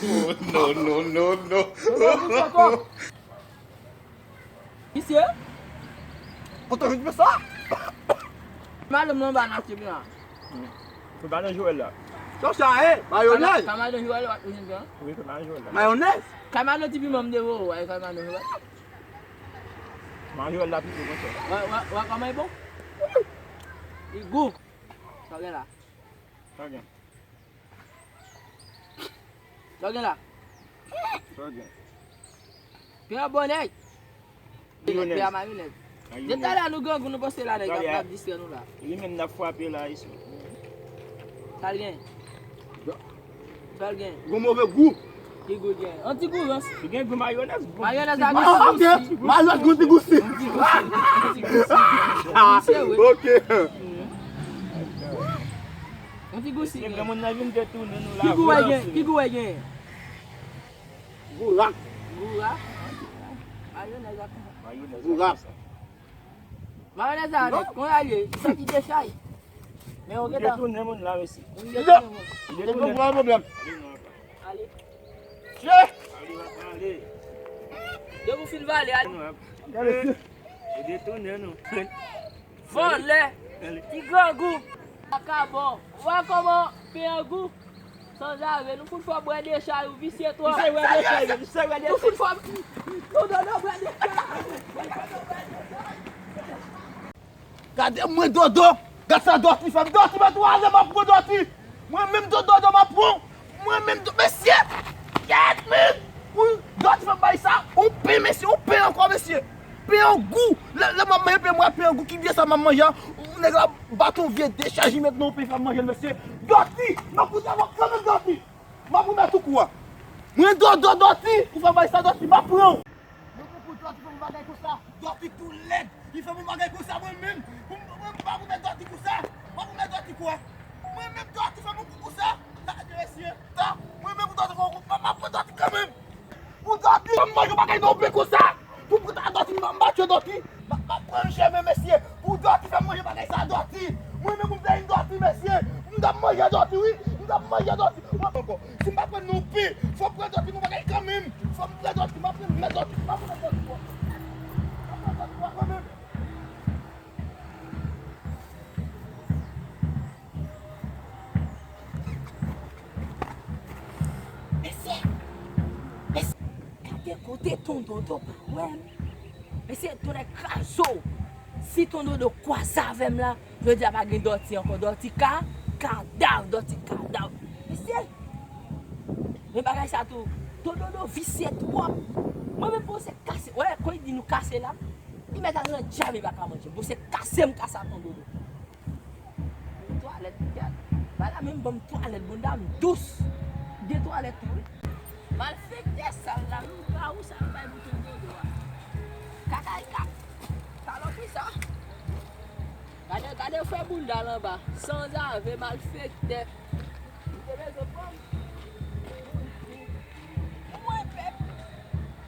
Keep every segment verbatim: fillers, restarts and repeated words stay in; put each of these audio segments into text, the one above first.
Oh, no, no, no, no. Misye? Otan vin fè sa? Madanm nan ba n achte byen. Se pa nan Joel la. Sa sa ye? Mayonèz. Ka madanm Joel la, w ap jwenn byen. Wi, se pa nan Joel la. Mayonèz. Ka madanm ti piman m te voye w, kay madanm Joel la. Madanm Joel la pito konsa. Wa, wa, wa, kòman li bon? Li gou. Sa w gen la? Sa w gen? Sa w gen la? Sa w gen? Pen an bon nèg. Mayonèz. Pen an mayonèz. Mayonèz. Depi talè nou grangou nou panse la nèg ap, ap distrè nou la. Li menm n ap frape la isi. Sa l gen? Sa l gen? Gon move gou. Ki gou l gen? An ti gou, rans. Li gen gou mayonèz, gou. Mayonèz la gou. Ah, ok. Mayonèz gou ti gou si. An ti gou si. An ti gou si. Misye, wi. Ok. Yon ti gou si. Granmoun nan vin detounen nou la. Ki gou wè gen? Ki gou wè gen? Gou rak. Gou rak? Mayonèz ak konsa. Mayonèz ak konsa. Mayonèz la nèt, konn al ye, li santi dechay. Men ou gentan detounen moun la, mesye. Ou detounen moun. Li detounen. Pran pwoblèm. Ale. Che! Depi w fin vale, ale. Li detounen nou. Vòlè, ti grangou, vakabon. Ou wè kòman pen an gou? Sanzave, nou fout fò bwè dechay, ou visye twòp. Misye bwè dechay, misye bwè dechay. Nou fout fò, nou dodo bwè dechay. Gade mwen dodo, gad sa dòti fè m, dòti mwen twa zè m ap pran dòti. Mwen menm dodo, dodo m ap pran. Mwen menm tou, mesye! Kèt, men! Ou, dòti fè m bay sa, ou pen, mesye, ou pen ankò, mesye! Pen an gou! Lè, lè m ap manje pen, mwen pen an gou, ki vye sa m ap manje a? Ou nèg la bat yon vye dechaj, li met nan yon pen fè m manje l, mesye! Dòti! M ap koute avè w kanmenm, dòti! M ap remèt ou kou a! Mwen dodo, dòti! Ou fè m bay sa, dòti, m ap pran w! Mwen pran pou dòti fè m bagay konsa, dòti tou lèd! Li fè m yon bagay konsa mwen menm. Mwen, mwen, m pa pou mèt dòti konsa. M pa pou mèt dòti kwa. Mwen menm dòti fè m yon kou konsa. Gade mesye. Ta, mwen menm pou dòti fè yon kou. M ap pran dòti kanmenm. Pou dòti, m ap manje bagay nan yon pen konsa. Pou, pou ta dòti, m ap, m ap tchwe dòti. M ap, m ap pran l jèmen mesye. Pou dòti fè m manje bagay sa dòti. Mwen menm pou m te vin dòti mesye. M t ap manje dòti wi. M t ap manje dòti. Mwen ankò. Si m pa pran non pi, fò m pran dòti, m bagay kanmenm. Fò m pran dòti, m ap pran dòti, m ap pran dòti, bò. M ap pran dòti, bò, kanmenm. Mesye, mesye, gade kote ton dodo pa wè m. Mesye, tonnè kraze w. Si ton dodo kwaze avè m la, jodi a pa gen dòti ankò, dòti ka, kadav, dòti kadav. Mesye, men bagay sa tou, ton dodo visye twòp. Mwen menm pou se kase, wè, kon li di nou kase la, li mèt al nan dyab, li pa ka manje. Bon, se kase m kase a ton dodo. Twalèt, gad. Bagay la menm ban m twalèt, bonda m dous. Gen twalèt tou, wi. Malfektè sal la, lougarou sa l bay pou ton dodo a. Kaka e kat. Salopri sa. Gade, gade frè bounda l anba. Sanzave, malfektè. Li te bezwen pran m. Mwen pèp.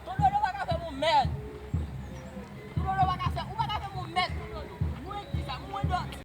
Ton dodo pa ka fè m yon mèd. Ton dodo pa ka fè, ou pa ka fè m yon mèd, ton dodo. Mwen di sa, mwen dòti.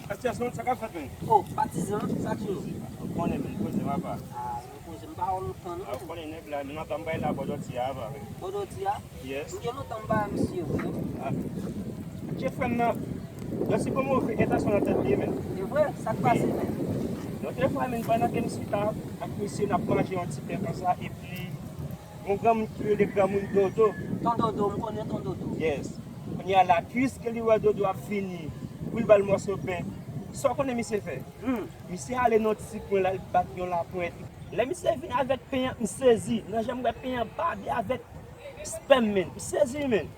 Patizan, sa k ap fèt, men? Oh, patizan, sa k ye? Ou konnen, men, poze, papa. Ah, mwen poze, m pa wè w lontan, non. Ah, ou konnen nèg la, men antan m bay la bò dòti a, papa. Bò dòti a? Yes. M gen lontan m pa wè misye, wi. Ah. Che frè m nan, dòti gon move entansyon nan tèt li, men. E vre? Sa k pase, men? Lòt fwa, men, pandan ke m chita ak misye, n ap manje yon ti pen konsa, epi Yon granmoun ki rele granmoun Dodo. Ton Dodo, m konnen Ton Dodo. Yes. Kounye a la, piske li wè Dodo ap vini, pou l ba l mòso pen, sa w konnen misye fè? Hmm. Misye ale nan ti kwen la, l bat yon lapwent. Lè misye vin avèk pen an, m sezi. Nan jan m wè pen an babe avèk spèm, men. M sezi, men.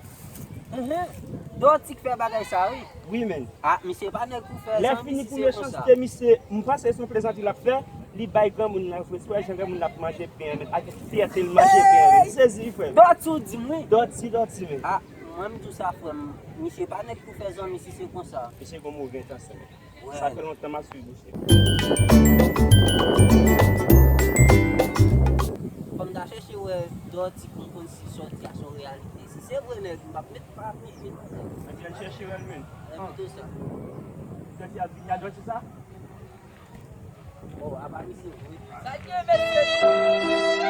Enhen. Dòti k fè bagay sa, wi. Wi, men. Ah, misye pa nèg pou fè zanmi si se konsa. Lè fini pou mechanste misye, m panse se yon plezantri l ap fè. Li bay granmoun nan respè, jan granmoun nan ap manje pen an, men ak fyète l manje pen an, men. M sezi, wi, frè m. Dòti, w di m, wi. Dòti, dòti, men. Ah, mwen, m di w sa, frè m. Misye pa nèg pou fè zanmi si se konsa. Misye gon move entansyon, men. Sa fè lontan m ap swiv misye. Fò m ta chèche wè Dòti pou m konn si sòti a se yon reyalite. Si se vre, nèg, m p ap met pa ap met men. Ann chèche wè l, men. Envite sa. Dòti ap vini a Dòti sa? Oh, apa misye vre. Sa k gen, mesye?